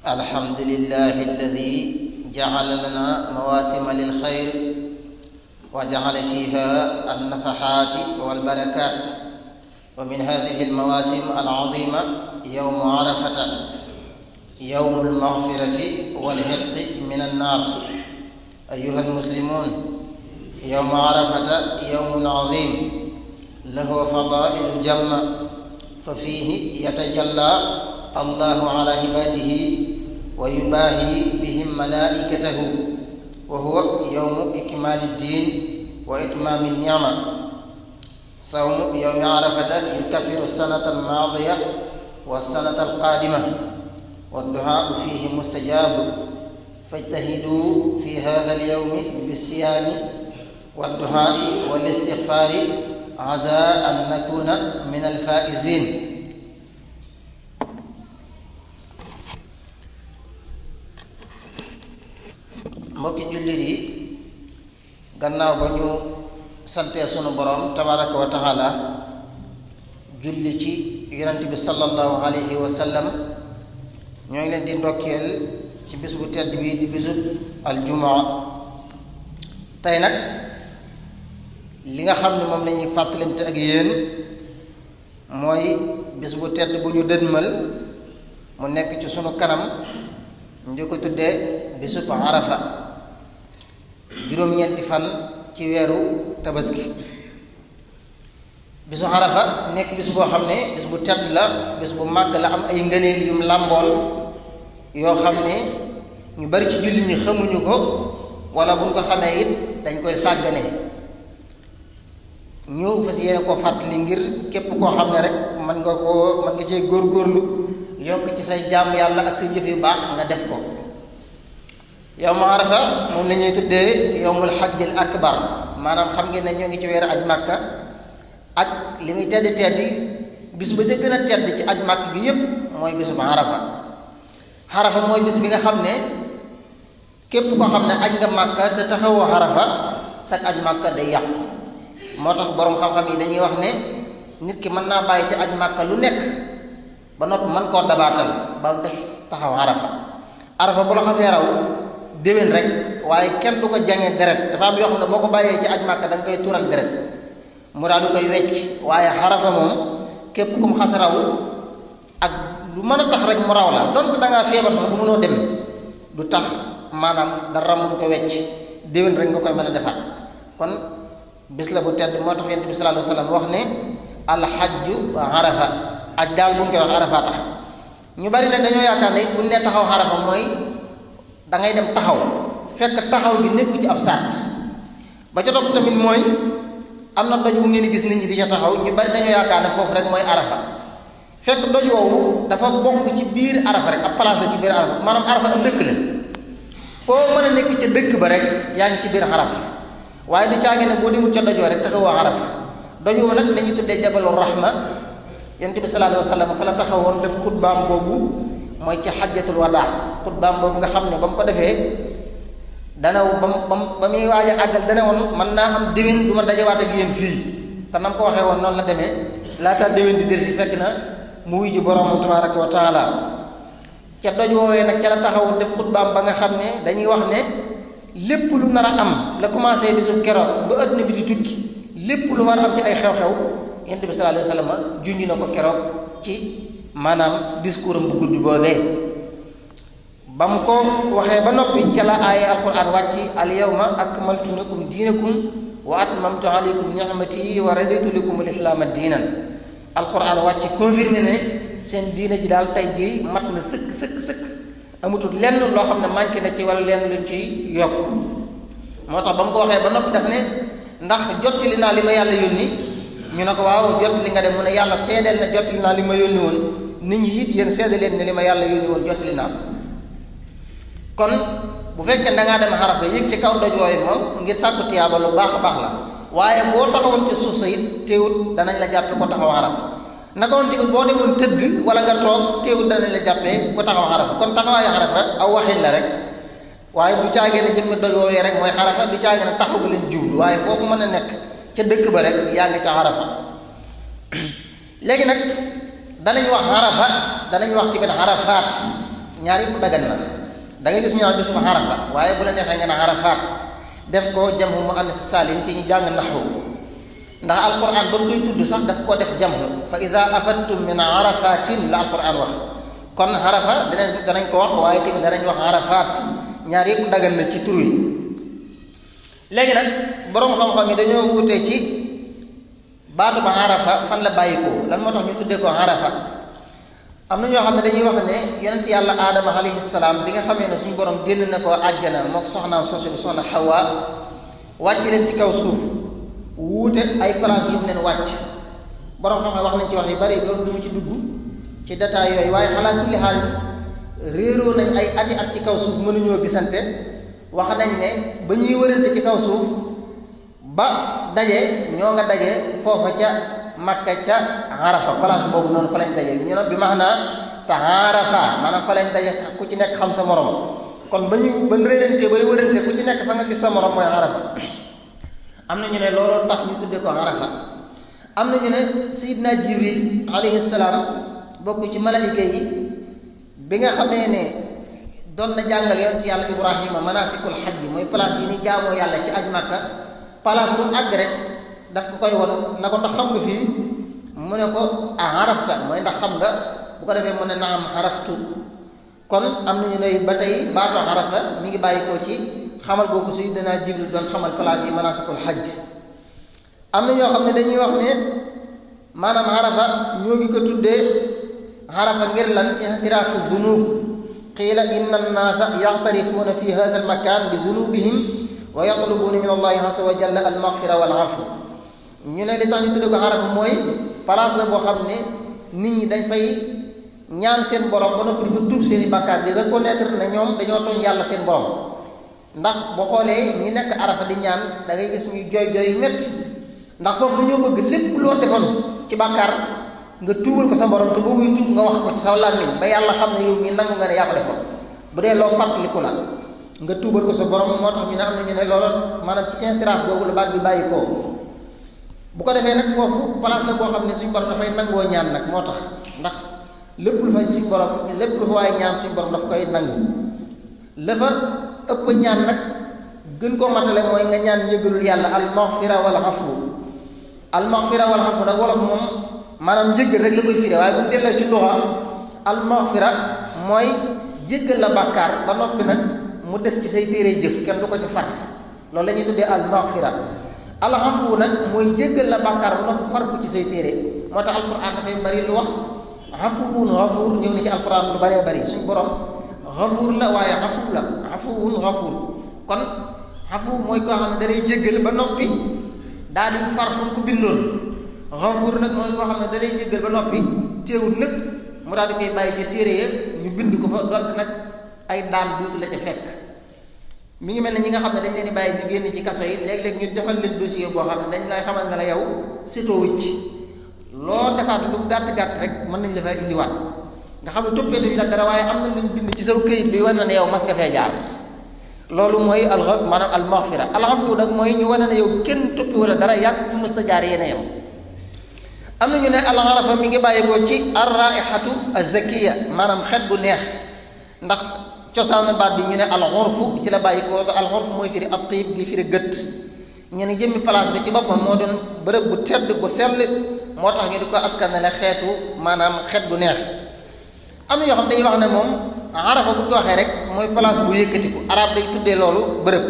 الحمد لله الذي جعل لنا مواسم للخير وجعل فيها النفحات والبركات، ومن هذه المواسم العظيمة يوم عرفة، يوم المغفرة والعتق من النار. أيها المسلمون، يوم عرفة يوم عظيم له فضائل جمة، ففيه يتجلى الله على عباده ويباهي بهم ملائكته، وهو يوم إكمال الدين وإتمام النعمة. صوم يوم عرفة يكفر السنة الماضية والسنة القادمة، والدعاء فيه مستجاب، فاجتهدوا في هذا اليوم بالصيام والدعاء والاستغفار عسى أن نكون من الفائزين. mbokki jullit yi, gannaaw ba ñu santee sunu borom tabaraka wa taala, julli ci yonent bi sallallahu alayhi wa sallam, ñoo ngi leen di ndokkeel ci bis bu tedd bi di bisub aljumaa. tey nag li nga xam ne moom lañuy fàttalante ak yéen mooy bis bu tedd bu ñu dënmal mu nekk ci sunu kanam, ñu ko tuddee bisub arafa, juróom-ñeenti fan ci weeru tabaski. bisu arafa nekk bis boo xam ne bis bu tedd la, bis bu màgg la, am ay ngëneel yum làmbool yoo xam ne ñu bari ci jullit ñi xamuñu ko, wala buñ ko xamee it dañ koy sàggane. ñu fas yéene ko fàttali ngir képp koo xam ne rek mën nga cee góorgóorlu yokk ci say jaam yàlla ak say jëf yu baax nga def ko. yawmu arafa moom la ñuy tuddee yawmul hajjil akbar, maanaam xam ngeen ne ñoo ngi ci weeru aj màkka, ak li muy tedd bis ba ca gën a tedd ci aj màkk bi yépp mooy bisu arafa. arafa mooy bis bi nga xam ne képp koo xam ne aj nga màkka te taxawoo arafa, sa aj màkka day yàqu. moo tax boroom xam-xam yi dañuy wax ne nit ki mën naa bàyyi ci aj màkka lu nekk ba noppi mën koo dabaatal ba mu des taxaw arafa. arafa bu la xasee raw déwén rek, waaye kenn du ko jange deret. dafa am yoo xam ne boo ko bàyyee ci aj màkka da nga koy tuural deret mu daal du koy wecc, waaye arafa moom képp ku mu xas raw ak lu mën a tax rek mu raw la, donc dangaa feebar sax bu mënoo dem, du tax maanaam dara mun ko wecc, déwén rek nga koy mën a defaat. kon bis la bu tedd, moo tax yonent bi sallallahu alayhi wa sallam wax ne alxajju arafa, aj daal bu ñu koy wax arafa tax. ñu bari nag dañoo yaakaar ne bu ñu nee taxaw arafa mooy da ngay dem taxaw, fekk taxaw gi nekku ci ab sart. ba ca topp tamit mooy am na doj wu ngeen gis nit ñi di ca taxaw, ñu bari dañoo yaakaar ne foofu rek mooy arafa, fekk doj woowu dafa bokk ci biir arafa rek, ab place la ci biir arafa. maanaam arafa am dëkk la, foo mën a nekk ca dëkk ba rek yaa ngi ci biir arafa, waaye du caage ne boo demul ca doj wa rek taxawoo arafa. doj woowu nag lañuy tuddee jabalu rahma. yonent bi sallallahu alayhi wa sallam fa la taxawoon def xutbaam boobu, mooy ci xajjatul wadaa. xutbaam boobu nga xam ne ba mu ko defee dana ba muy waaj a àggal dana woon mën naa am déwén du ma dajawaat ak yéen fii, te nam ko waxee woon noonu la demee. laata déwén di delsi fekk na mu wuy ji borom tabaraka wa taala. ca doj woowee nag ca la taxawoon def xutbaam ba nga xam ne dañuy wax ne lépp lu nar a am la commencé bisu keroog ba adduna bi di tukki, lépp lu war a am ci ay xew-xew yonent bi sallallahu alayhi wa sallam junj na ko keroog ci maanaam discours am bu gudd boobee. ba mu ko waxee ba noppi ca la aaya alquran wàcc al yawma akmaltu lakum diinakum wa atmamtu alaykum ni'mati wa raditu lakum al islaama diinan. alquran wàcc confirmé ne seen diina ji daal tey jii mat na sëkk amutul lenn loo xam ne manqué na ci wala lenn luñ ci yokk. moo tax ba mu ko waxee ba noppi daf ne ndax jottali naa li ma yàlla yónni, ñu ne ko waaw jottali nga dem, mu ne yàlla seedeel na jottali naa li ma yónni woon, nit ñi it yéen seede leen ne li ma yàlla yónni woon jottali naa ko. kon bu fekkee da ngaa dem arafa yéeg ci kaw doj wooyu moom ngir sàkku tiyaaba lu baax a baax la, waaye boo taxawoon ci suuf sa it teewut danañ la jàppe ko taxaw arafa. naka woon tamit boo demoon tëdd wala nga toog teewut danañ la jàppee ko taxaw arafa. kon taxawaayu arafa aw waxin la rek, waaye du caagee ne jëmmi doj wooyu rek mooy arafa, du caagee ne taxaw ba leen jublu, waaye foofu mën a nekk ca dëkk ba rek yaa ngi ca arafa. léegi nag danañ wax arafa, danañ wax tamit arafaat, ñaar yëpp dagan na da ngay gis ñu naan bisu Arafa waaye bu la neexee nga ne Arafaat def ko jamhu muannas salim ci ñu jàng naxwu ndax alquran ba mu koy tudd sax daf ko def jamhu fa ida afattum min arafatin la alquran wax kon Arafa danañ ko wax waaye tamit danañ wax Arafaat ñaar yëpp dagan na ci tur yi léegi nag boroom xam-xam yi dañoo wute ci baatu ba Arafa fan la bàyyikoo lan moo tax ñu tuddee ko Arafa am na ñoo xam ne dañuy wax ne yonent yàlla aadama alayhi salaam bi nga xamee ne suñu borom génn na ko àjjana mook soxnaam soosu di soxna Hawa wàcc leen ci kaw suuf wuute ay place yu mu leen wàcc boroom xam-xam wax nañ ci wax yu bari loolu du mu ci dugg ci détail yooyu waaye xalaa kulli xaal réeroo nañ ay ati at ci kaw suuf mënuñoo gisante wax nañ ne ba ñuy wërante ci kaw suuf ba daje ñoo nga daje foofa ca Makka ca Arafa place boobu noonu fa lañ daje ñu ne bi maanaa taarafa maanaam fa lañ daje ku ci nekk xam sa morom kon ba réerante bay wërante ku ci nekk fa nga gis sa morom mooy Arafa am na ñu ne looloo tax ñu tuddee ko Arafa am na ñu ne Seydina Jibril alayhi salaam bokk ci malaayika yi bi nga xamee ne doon na jàngal yoon ci yàlla Ibrahima manasikul xaj yi mooy place yi ni jaamoo yàlla ci aj Makka place bu mu àgg rek daf ko koy won na ko ndax xam nga fii mu ne ko arafta mooy ndax xam nga bu ko defee mu ne naam araftu kon am nañu ne ba tey baatu Arafa mi ngi bàyyi ko ci xamal googu Sayyidina Jibril doon xamal place yi manasikul xaj am na ñoo xam ne dañuy wax ne maanaam Arafa ñoo ngi ko tuddee Arafa ngir lan ihtiraafu dunub qiila inna annaasa yaxtarifuuna fi hada almakan bi dunubihim wa yatlubuuna min allahi azza wa jalla almaghfira wal afu ñu ne li tax ñu tuddee ko Arafa mooy place la boo xam ne nit ñi dañ fay ñaan seen borom ba noppi dafa tuub seen i bàkkaar di reconnaître ne ñoom dañoo tooñ yàlla seen borom ndax boo xoolee ñi nekk Arafa di ñaan da ngay gis ñuy jooy yu métti ndax foofu dañoo bëgg lépp loo defoon ci bàkkaar nga tuubal ko sa borom te boo koy tuub nga wax ko ci sa làmmiñ ba yàlla xam ne yow mii nangu nga ne yaa ko defoon bu dee loo fàttaliku la nga tuubal ko sa borom moo tax ñu ne am na ñu ne loolu maanaam ci intiraaf googu la baat bi bàyyi koo bu ko defee nag foofu place la boo xam ne suñu borom dafay nangoo ñaan nag moo tax ndax lépp lu fa suñu borom lépp lu fa waaye ñaan suñu borom daf koy nangu la fa ëpp ñaan nag gën koo matale mooy nga ñaan njëgalul yàlla almaghfira wal afu almaghfira wal afu nag wolof moom maanaam jéggal rek la koy firé waaye bu mu delloo ci luxa almaghfira mooy jéggal la bàkkaar ba noppi nag mu des ci say téere jëf kenn du ko ci far loolu la ñuy tuddee almaghfira al afu nag mooy jéggal la bàkkaar ba noppi far ko ci say téere moo tax alquran dafay bari lu wax afuwun gafuur ñëw na ci alquran lu baree bari suñu borom gafuur la waaye afu la afuwun gafuur kon afu mooy koo xam ne danay jéggal ba noppi daal di far fu ko bindoon gafuur nag mooy koo xam ne danay jéggal ba noppi teewul nag mu daal di koy bàyyi ci téere ya ñu bind ko fa donte nag ay daan duutu la ca fekk mi ngi mel ne ñi nga xam ne dañ leen di bàyyi ñu génn ci kaso yi léeg-léeg ñu defal leen dossier boo xam ne dañ lay xamal ne la yow sitoo wëcc loo defaat lu gàtt-gàtt rek mën nañ la fay indiwaat nga xam ne toppee duñu la dara waaye am na luñ bind ci saw këyit bi wane ne yow mas nga fee jaar loolu mooy maanaam almaghfira alafu nag mooy ñu wane ne yow kenn toppi wala dara yàgg fu mës ta jaar yéene yow am na ñu ne al-arafa mi ngi bàyyikoo ci ar-raihatu az-zakiya maanaam xet bu neex ndax cosaanu baat bi ñu ne al-urfu ci la bàyyikoo al-urfu mooy firi at-tib gi firi gët ñu ne jëmmi place bi ci boppam moo doon bërëb bu tedd bu sell moo tax ñu di ko askanale xeetu maanaam xet bu neex am na yoo xam dañuy wax ne moom arafa bu ko waxee rek mooy place bu yëkkatiku arab day tuddee loolu bërëb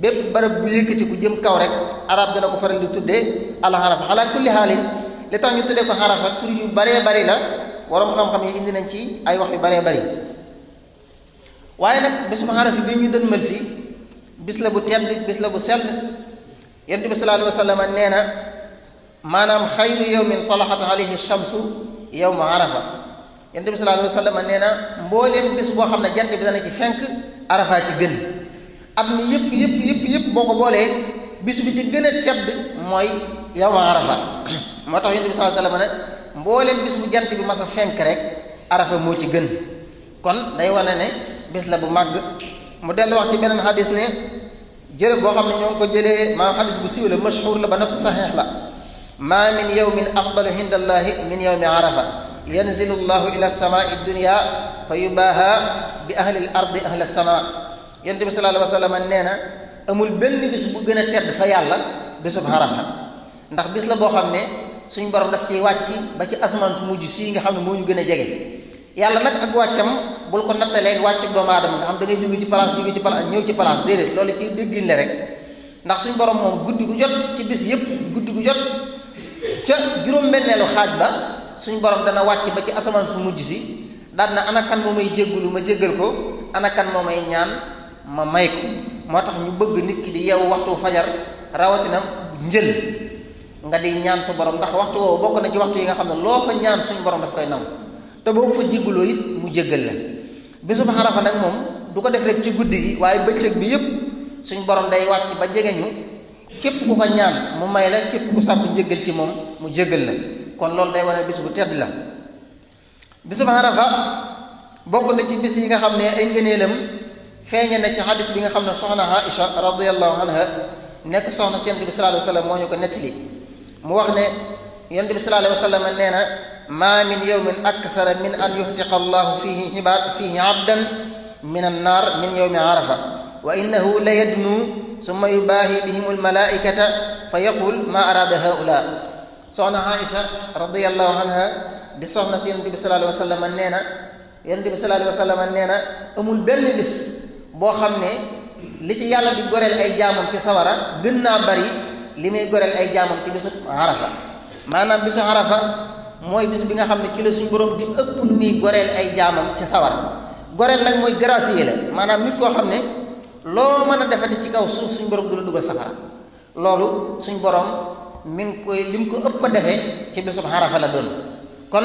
bépp bërëb bu yëkkatiku jëm kaw rek arab dana ko faral di tuddee al-arafa ala kulli haalin li tax ñu tuddee ko arafa tur yu baree bari la waroom xam-xam yi indi nañ ci ay wax yu baree bari waaye nag bisu arafa bi ñu dënmal si bis la bu tedd bis la bu sell yonent bi sallallahu alayhi wa sallam nee na maanaam xayru yawmin talaxat alayhi shamsu yawma arafa yonent bi sallallahu alayhi wa sallam nee na mbooleem bis boo xam ne jant bi dana ci fenk arafa ci gën at mi yëpp boo ko boolee bis bi ci gën a tedd mooy yawma arafa moo tax yonent bi sallallahu alayhi wa sallam ne mbooleem bis bu jant bi mas a fenk rek arafa moo ci gën kon day wane ne bis la bu màgg mu dellu wax ci beneen xadis ne jërëb boo xam ne ñoo ngi ko jëlee maanaam xadis bu siiw la mashhur la ba noppi saxiix la maa min yawmin afdalu inda allahi min yawmi arafa yanzilu llahu ila samai dunya fa yubaha bi ahli l ardi ahla sama. yonent bi sallallahu alayhi wa sallam nee na amul benn bis bu gën a tedd fa yàlla bisub Arafa, ndax bis la boo xam ne suñ borom daf ciy wàcc ba ci asamaan su mujj sii nga xam ne moo ñu gën a jege. yàlla nag ak wàccam bul ko nattalee wàccu doomu aadama nga xam da ngay jóge ci place ñëw ci place déedéet, loolu ci déggin la rek. ndax suñ borom moom guddi gu jot ci bis yëpp guddi gu jot ca juróom-benneelu xaaj ba suñ borom dana wàcc ba ci asamaan su mujj si daan na ana kan moo may jéggulu ma jéggal ko, ana kan moo may ñaan ma may ko. moo tax ñu bëgg nit ki di yeewu waxtu fajar rawatina njël nga di ñaan sa borom, ndax waxtu woowu bokk na ci waxtu yi nga xam ne loo fa ñaan suñ borom daf koy nangu te boo fa jégguloo it mu jéggal la. bisub Arafa nag moom du ko def rek ci guddi gi waaye bëccëg bi yëpp suñ borom day wàcc ba jege ñu, képp ku ko ñaan mu may la, képp ku sàkku njéggal ci moom mu jéggal la. kon loolu day wane bis bu tedd la. bisub Arafa bokk na ci bis yi nga xam ne ay ngëneelam feeñe na ci xadis bi nga xam ne soxna Aïcha radiyallahu anha nekk soxna si yonent bi sallallahu alayhi wa sallam moo ñu ko nettali. mu wax ne yonent bi sallallahu alayhi wa sallam nee na ma min yawmin akthara min an yuhtiqa allahu fihi abdan min annaar min yawmi Arafa wa innahu la yadnu summa yubaahi bihim almalaikata fa yaqul ma arada haula. soxna Aïcha radiyallahu anha di soxna si yonent bi sallallahu alayhi wa sallam nee na yonent bi sallallahu alayhi wa sallam nee na amul benn bis boo xam ne li ci yàlla di goreel ay jaamam ci sawara gën naa bari li muy goreel ay jaamam ci bisu Arafa. maanaam bisu Arafa mooy bis bi nga xam ne ci la suñu borom di ëpp lu muy goreel ay jaamam ci sawara. goreel nag mooy gracier la, maanaam nit koo xam ne loo mën a defati ci kaw suuf suñu borom du la dugal safara. loolu suñu borom mi ngi koy lim ko ëpp a defee ci bisub Arafa la doon. kon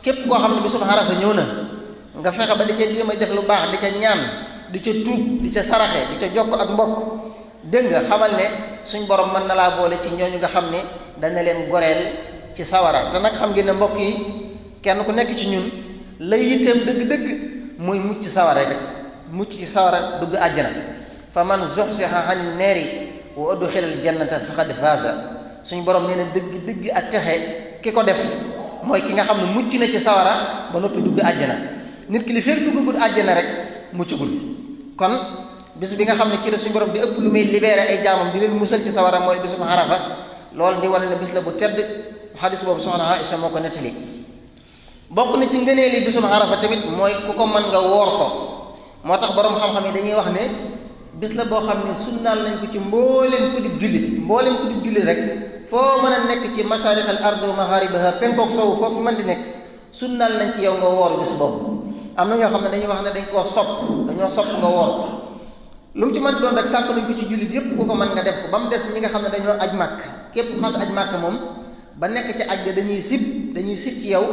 képp koo xam ne bisub Arafa ñëw na nga fexe ba di ca jéem a def lu baax, di ca ñaan, di ca tuub, di ca saraxe, di ca jokk ak mbokk, dégg nga xamal ne suñ borom mën na laa boole ci ñooñu nga xam ne dana leen goreel ci sawara. te nag xam ngeen ne mbokk yi kenn ku nekk ci ñun lay yitteem dëgg-dëgg mooy mucc sawara rek, mucc ci sawara dugg àjjana. fa man zuxziha ani neeri wa udxila al jannata faqad faaza. suñ borom nee na dëgg ak texe ki ko def mooy ki nga xam ne mucc na ci sawara ba noppi dugg àjjana. nit ki li fekk duggagul àjjana rek muccugul. kon bis bi nga xam ne ci la suñu borom di ëpp lu muy libéré ay jaamam di leen musal ci sawara mooy bisub Arafa. loolu di wane ne bis la bu tedd. xadis boobu soxna Aïcha moo ko nettali. bokk na ci ngëneeli bisub Arafa tamit mooy ku ko mën nga woor ko. moo tax borom xam-xam yi dañuy wax ne bis la boo xam ne sunnaal nañ ko ci mbooleem ku dib jullit rek foo mën a nekk ci masharikal ard wa magharibaha penkook sowu foofu mën di nekk sunnaal nañ ci yow nga woor bis boobu. am na ñoo xam ne dañuy wax ne dañoo sopp nga woor ko. lu mu ci mën doon rek sàkk nañ ko ci jullit yépp ku ko mën nga def ko ba mu des ñi nga xam ne dañoo aj màkk. képp ku xas aj màkk moom ba nekk ci aj ga dañuy sib ci yow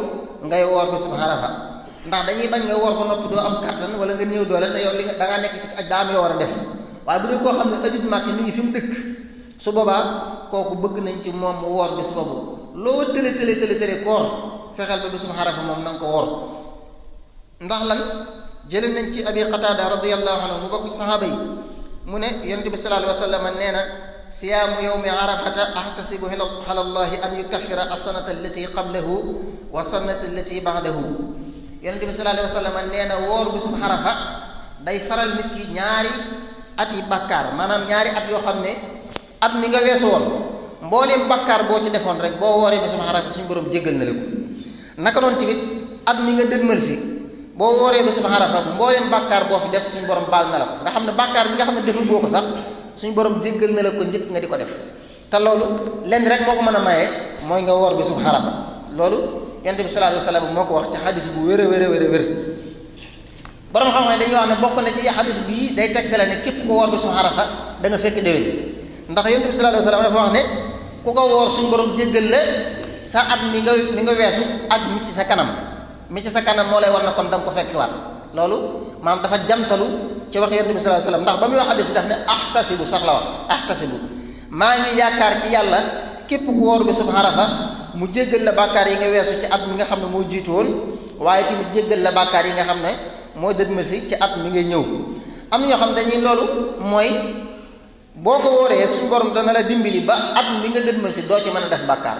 ngay woor bisub Arafa, ndax dañuy bañ nga woor ko noppi doo am kattan wala nga néew doole te yow li nga dangaa nekk ci aj daa am yoo war a def. waaye bu dee koo xam ne ajut màkk mi ngi fi mu dëkk su boobaa kooku bëgg nañ ci moom mu woor bis boobu. loo tële koor fexeel ba bisub Arafa moom na nga ko woor. ndax lan jëlee nañ ci Abi Qatada radiyallahu anhu mu bokk ci saxaaba yi mu ne yonent bi sallallahu alayhi wa sallam nee na siyaamu yawmi arafata ahtasibu ala allahi an yukaffira as-sanata allati qablahu wa sanata allati ba'dahu. yonent bi sallallahu alayhi wa sallam nee na woor bisub Arafa day faral nit ki ñaari at yi bàkkaar, maanaam ñaari at yoo xam ne at mi nga weesu woon mbooleem bàkkaar boo ci defoon rek boo wooree bisub Arafa suñu borom jéggal na la ko. naka noonu tamit at mi nga dëgmal si boo wooree bisub Arafa mbooleem bàkkaar boo fi def suñu borom baal na la ko. nga xam ne bàkkaar bi nga xam ne deful boo ko sax suñu borom jéggal na la ko njëkk nga di ko def. te loolu lenn rek moo ko mën a maye mooy nga woor bisub Arafa. loolu yonent bi sallallahu alayhi wa sallam moo ko wax ci xadis bu wér borom xam ne dañuy wax ne bokk na ci xadis bii day tegtale ne képp ko woor bisub Arafa da nga fekk déwén. ndax yonent bi sallallahu alayhi wa sallam dafa wax ne ku ko woor suñu borom jéggal la sa at mi nga weesu ak mi ci sa kanam moo lay war na kon da nga ko fekkiwaat. loolu maanaam dafa jamtalu ci wax yonent bi sallallahu alayhi wa sallam ndax ba muy wax xadis bi daf ne ahtasibu sax la wax ahtasibu maa ngi yaakaar ci yàlla képp ku woor bisub Arafa mu jéggal la bàkkaar yi nga weesu ci at mi nga xam ne moo jiitu woon waaye tamit jéggal la bàkkaar yi nga xam ne moo dëdmasi ci at mi ngay ñëw. am na ñoo xam dañuy loolu mooy boo ko wóoree suñu borom dana la dimbali ba at mi nga dëdmasi doo ci mën a def bàkkaar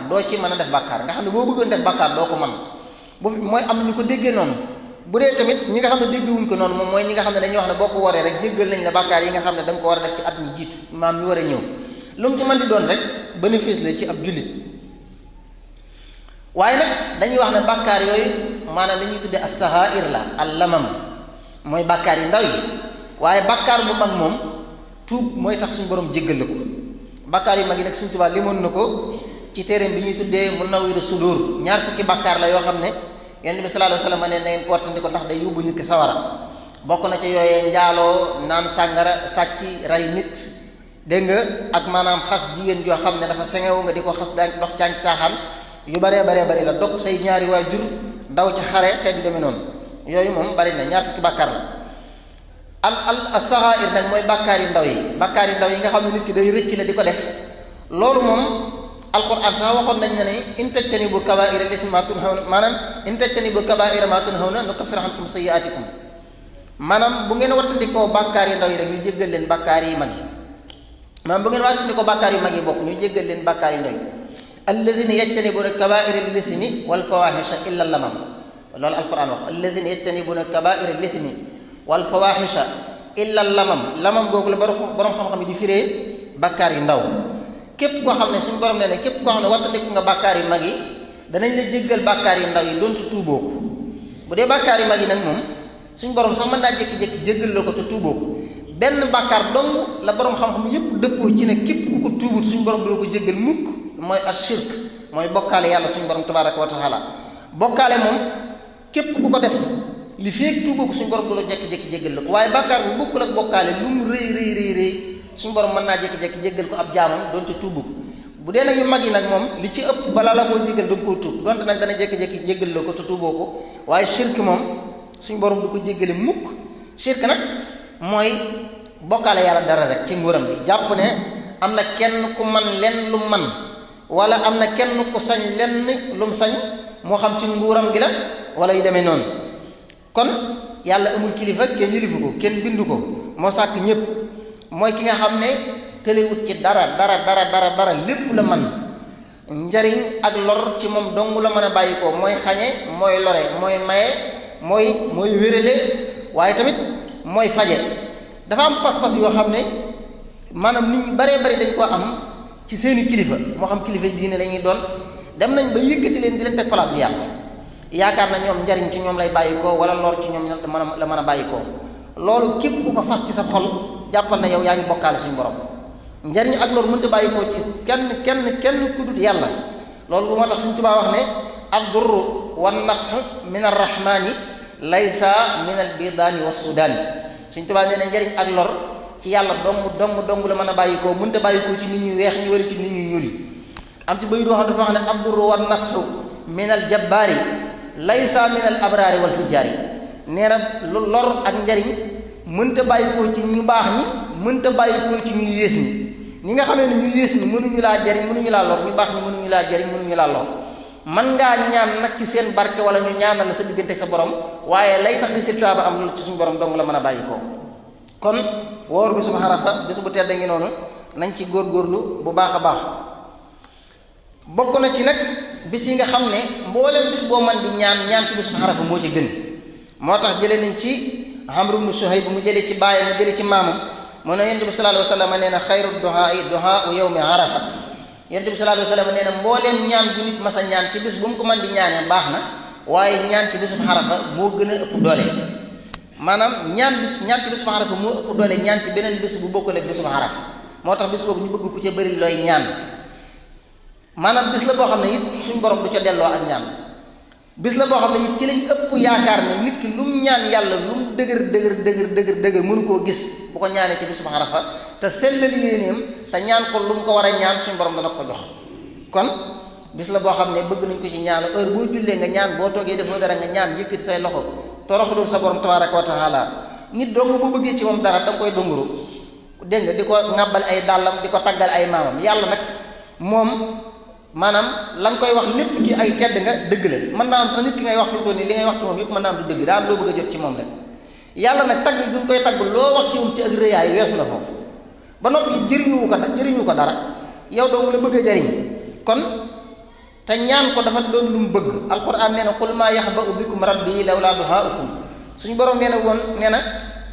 nga xam ne boo bëggoon def bàkkaar doo ko mën. bu mooy am na ñu ko déggee noonu. bu dee tamit ñi nga xam ne déggewuñ ko noonu moom mooy ñi nga xam ne dañuy wax ne boo ko waree rek jéggal nañ la bàkkaar yi nga xam ne da nga ko war a def ci at mi jiitu maam ñu war a ñëw lu mu ci mën di doon rek bénéfice la ci ab jullit. waaye nag dañuy wax ne bàkkaar yooyu maanaam li ñuy tuddee as-saxaa'ir la al-lamam mooy bàkkaar yi ndaw yi waaye bàkkaar bu mag moom tuub mooy tax suñu borom jéggal la ko. bàkkaar yu mag yi nag Sëriñ Tuubaa limoon na ko ci téereem bi ñuy tuddee Munawwirus Sudur ñaar fukki bàkkaar la yoo xam ne Yonent bi sallallahu alayhi wa sallam ne na ngeen ko wattandi ko ndax day yóbbu nit ki sawara. bokk na ci yooyee njaaloo naan sàngara sàcc rey nit dégg nga ak maanaam xas jigéen joo xam ne dafa sengewu nga di ko xas daan dox caañ caaxaan yu baree bari la dog say ñaari waajur daw ci xare xeet yu demee noonu yooyu moom bari na ñaar fukki bàkkaar la. as-saxaa'ir nag mooy bàkkaar yu ndaw yi nga xam ne nit ki day rëcc la di ko def loolu moom alquran sax waxoon nañ ne in tajtanibu kabaa'ira l-ithmi maa tunhawna maanaam in tajtanibu kabaa'ira maa tunhawna nukaffir ankum sayyi'aatikum maanaam bu ngeen wattandikoo bàkkaar yu ndaw yi rek ñu jéggal leen bàkkaar yi mag yi maanaam bu ngeen wattandikoo bàkkaar yu mag yi bokk ñu jéggal leen bàkkaar yu ndaw yi alladhina yajtanibuna kabaa'ira l-ithmi wal fawaahisha illa lamam loolu alquran wax alladhina yajtanibuna kabaa'ira l-ithmi wal fawaahisha illa lamam googu la borom xam-xam yi di firee bàkkaar yu ndaw. képp koo xam ne suñu borom nee na képp koo xam ne wattandiku nga bàkkaar yu mag yi danañ la jéggal bàkkaar yu ndaw yi doonte tuuboo ko bu dee bàkkaar yu mag yi nag moom suñu borom sax mën naa jékki-jékki jéggal la ko te tuuboo ko benn bàkkaar dong la borom xam-xam yépp dëppoo ci ne képp ku ko tuubut suñu borom du la ko jéggal mukk mooy ashirk mooy bokkaale yàlla suñu borom tabaraka wa taala bokkaale moom képp ku ko def li feek tuuboo ko suñu borom du la jékki-jékki jéggal la ko waaye bàkkaar bu bokkul ak bokkaale lu mu rëy suñu borom mën naa jékki-jékki jéggal ko ab jaamam doonte tuubu ko bu dee nag yu mag yi nag moom li ci ëpp balaa la koo jéggal danga koo tuub donte nag dana jékki-jékki jéggal la ko te tuuboo ko waaye shirk moom suñu borom du ko jéggale mukk. shirk nag mooy bokkaale yàlla dara rek ci nguuram bi jàpp ne am na kenn ku man lenn lu man wala am na kenn ku sañ lenn lu mu sañ moo xam ci nguuram gi la wala yu demee noonu. kon yàlla amul kilifa kenn yilifu ko kenn bindu ko moo sàkk ñépp mooy ki nga xam ne tëlewut ci dara lépp la man njariñ ak lor ci moom dong la mën a bàyyi ko mooy xañe mooy lore mooy maye mooy wérale waaye tamit mooy faje. dafa am pas-pas yoo xam ne maanaam nit ñu baree bari dañ koo am ci seeni kilifa moo xam kilifa diine lañuy doon dem nañ ba yëkkati leen di leen teg place yàlla yaakaar na ñoom njariñ ci ñoom lay bàyyi ko wala lor ci ñoom la mën a bàyyi ko loolu képp ku ko fas ci sa xol jàppal na yow yaa ngi bokkaale suñu borom njariñ ak loolu mënta bàyyi koo ci kenn ku dul yàlla loolu moo tax Sëriñ Tuubaa wax ne ad-durru wan-naf'u min ar-rahmani laysa min al-bidaani was-sudaani Sëriñ Tuubaa nee na njariñ ak lor ci yàlla dong la mën a bàyyi koo mënta bàyyi koo ci nit ñu weex ñu wala ci nit ñu ñuul yi am ci bay doo xam dafa wax ne ad-durru wan-naf'u min al-jabbaari laysa min al-abraari wal-fujjaari nee na lor ak njariñ mënta bàyyi ko ci ñu baax ñi mënta bàyyi ko ci ñu yées ñi nga xamee ne ñu yées ñi mënuñu laa jariñ mënuñu laa lor ñu baax ñi mënuñu laa jariñ mënuñu laa lor man ngaa ñaan nag ci seen barke wala ñu ñaanal la sa diggante ak sa borom waaye lay tax résultat ba am loolu ci suñu borom dong la mën a bàyyi ko. kon woor bisu Arafa bisu bu tedd ngi noonu nañ ci góorgóorlu bu baax a baax bokk na ci nag bis yi nga xam ne mbooleem bis boo man di ñaan ci bisu Arafa moo ci gën moo tax jëlee nañ ci Amr ibn Suhayb mu jëlee ci baay mu jëlee ci maamam mu ne Yonent bi sallallahu alayhi wa sallam nee na xayru duhaa yawmi Arafa Yonent bi sallallahu alayhi wa sallam nee na mbooleem ñaan bu nit mas a ñaan ci bis bu mu ko mën di ñaanee baax na waaye ñaan ci bisu Arafa moo gën a ëpp doole maanaam ñaan ci bisu Arafa moo ëpp doole ñaan ci beneen bis bu bokkul ak bisu Arafa moo tax bis boobu ñu bëgg ku ca bëri looy ñaan maanaam bis la boo xam ne it suñ borom du ca delloo ak ñaan bis la boo xam ne it ci lañ ëpp yaakaar ne nit ki lu mu ñaan yàlla lu mu dëgër mënu koo gis bu ko ñaanee ci bisu Arafa te sellal yéeneem te ñaan ko lu mu ko war a ñaan suñu borom dana ko jox. kon bis la boo xam ne bëgg nañ ko ci ñaan heure boo jullee nga ñaan boo toogee defoo dara nga ñaan yëkkati say loxo toroxalul sa borom tabaraka wa taala nit dong bu bëggee ci moom dara danga koy donguru dégg nga di ko ŋàbbal ay dàllam di ko taggal ay maamam yàlla nag moom maanaam la nga koy wax lépp ci ay tedd nga dëgg la mën naa am sax nit ki ngay wax fi mu toll nii li ngay wax ci moom yëpp mën naa am du dëgg daa am loo bëgg a jot ci moom rek yàlla nag tagg gi nga koy tagg loo wax ci moom ci ak rëyaay weesu na foofu ba noppi jëriñu ko dara yow dong la bëgg a jariñ kon te ñaan ko dafa doon lu mu bëgg. alquran nee na qul maa yaxba'u bikum rabbi lawlaa duhaa'ukum suñu borom nee na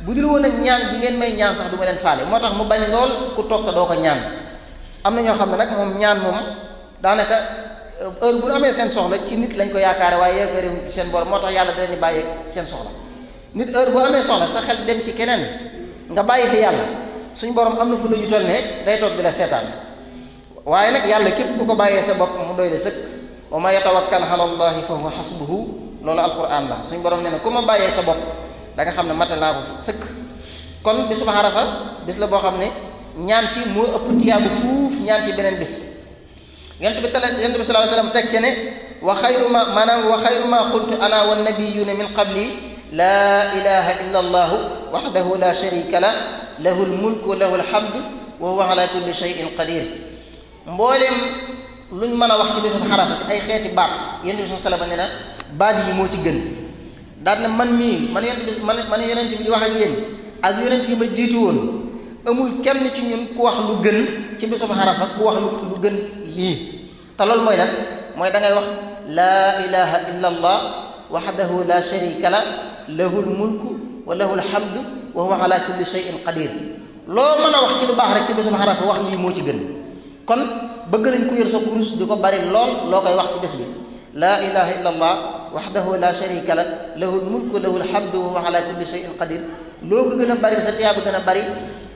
bu dul woon ak ñaan bi ngeen may ñaan sax du ma leen faale. moo tax mu bañ lool ku toog te doo ko ñaan. am na ñoo xam ne nag moom ñaan moom daanaka heure bu ñu amee seen soxla ci nit lañ ko yaakaare waaye yaakaare seen borom. moo tax yàlla da leen di bàyyi seen soxla. nit heure bu amee soxla sa xel dem ci keneen nga bàyyi fi yàlla suñu borom am na fu lu ñu toll ne day toog di la seetaan. waaye nag yàlla képp ku ko bàyyee sa bopp mu doy la sëkk. wa ma yatawakkal ala allahi fa huwa hasbuhu loolu alquran la. suñu borom nee na ku ma bàyyee sa bopp da nga xam ne matal naa ko sëkk. kon bisu Arafa bis la boo xam ne ñaan ci moo ëpp tiyaabu fuuf ñaan ci beneen bis. yonent bi sallallahu alayhi wa sallam teg ci ne wa xayru ma xultu ana wa nabiyuna min qabli laa ilaha illa allahu waxdahu la sharika la lahul mulku wa lahul hamdu wa huwa ala kulli shay'in qadir. mbooleem luñ mën a wax ci bisu Arafa ci ay xeeti baat yonent bi sallallahu alayhi wa sallam nee na baat yi moo ci gën. daal na man yonent bi di wax ak yéen ak yonent yi ma jiitu woon amul kenn ci ñun ku wax lu gën ci bisu Arafa ku wax lu gën lii. te loolu mooy lan mooy da ngay wax laa ilaha illa allah waxdahu la sharika la lahul mulku wa lahul hamdu wa huwa ala kulli shay'in qadir. loo mën a wax ci lu baax rek ci bisu Arafa wax lii moo ci gën. kon bëgg nañ ko yor sa kurus di ko bari lool loo koy wax ci bés bi laa ilaha illa allah waxdahu la sharika la lahul mulku lahul hamdu wa huwa ala kulli shay'in qadir. loo ko gën a bari sa tiyaaba gën a bari.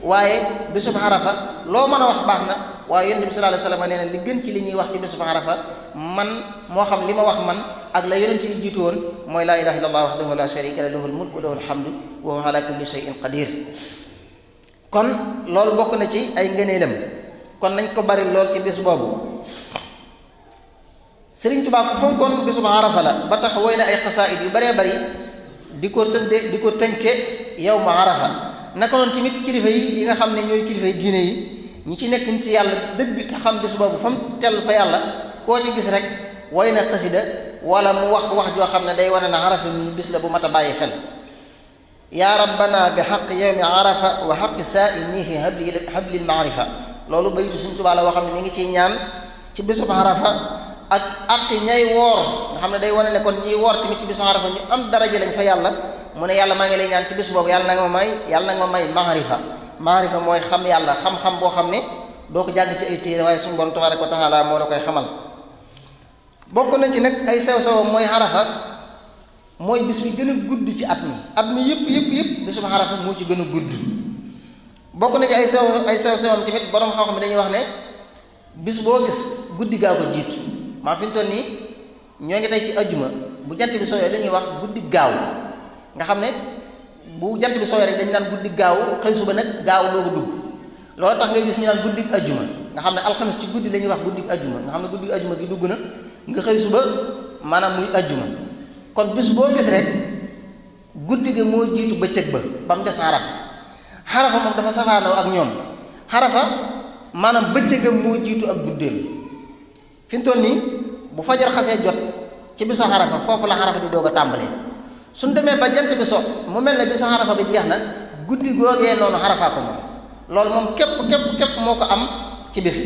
waaye bésub Arafa loo mën a wax baax na waaye yonent bi sallallahu alayhi wa sallam nee na li gën ci li ñuy wax ci bésub Arafa man moo xam li ma wax man ak la yonent yi jiitu woon mooy laa ilaha illallah wahdahu la sharika la lahul mulku lahul hamdu wa huwa ala kulli shay'in qadir. kon loolu bokk na ci ay ngëneelam. kon nañ ko bari lool ci bés boobu. Sëriñ Tuubaa ku fonkoon bésub Arafa la ba tax woy na ay xasaayid yu baree bari di ko tënke yow ma Arafa. naka noonu tamit kilifa yi nga xam ne ñooy kilifa yi diine yi ñi ci nekk ci yàlla dëgg te xam bis boobu fa mu tell fa yàlla koo ci gis rek woy na xasida wala mu wax joo xam ne day wane na Arafa mi bis la bu mat a bàyyi xel. yaa rabbana bi xaq yawmi Arafa wa xaqi saa'imihi hablil maarifa loolu baytu Sëriñ Tuubaa la woo xam ne mi ngi ciy ñaan ci bisub Arafa ak aqi ñay woor nga xam ne day wane ne kon ñiy woor tamit ci bisu Arafa ñu am daraja lañ fa yàlla. mu ne yàlla maa ngi lay ñaan ci bis boobu yàlla na nga ma may maarifa mooy xam yàlla xam-xam boo xam ne doo ko jàng ci ay téere waaye suñu borom tabaaraka wa taala moo la koy xamal. bokk na ci nag ay sew-sewam mooy Arafa mooy bis bi gën a gudd ci at mi yëpp bisu Arafa moo ci gën a gudd. bokk na ci ay sew-sewam tamit borom xam-xam dañuy wax ne bis boo gis guddi gaa ko jiitu maa fi ñu toll nii ñoo ngi tey ci ajjuma bu jant bi sooyee dañuy wax guddi gaaw. nga xam ne bu jant bi sooyee rek dañu naan guddi gaaw xëy suba nag gaaw loo ko dugg loolu tax ngay gis ñu naan guddi ajjuma nga xam ne alxames ci guddi la ñuy wax guddi ajjuma nga xam ne guddi ajjuma gi dugg na nga xëy suba maanaam muy ajjuma. kon bis boo gis rek guddi gi moo jiitu bëccëg ba mu des Arafa moom dafa safaanoo ak ñoom. Arafa maanaam bëccëgam moo jiitu ak guddeem fi mu toll nii bu fajar xasee jot ci bisu Arafa foofu la Arafa di doog a tàmbalee. suñ demee ba jant bi so mu mel ne bisu Arafa bi jeex na guddi googee noonu Arafa ko moom loolu moom képp moo ko am ci bis.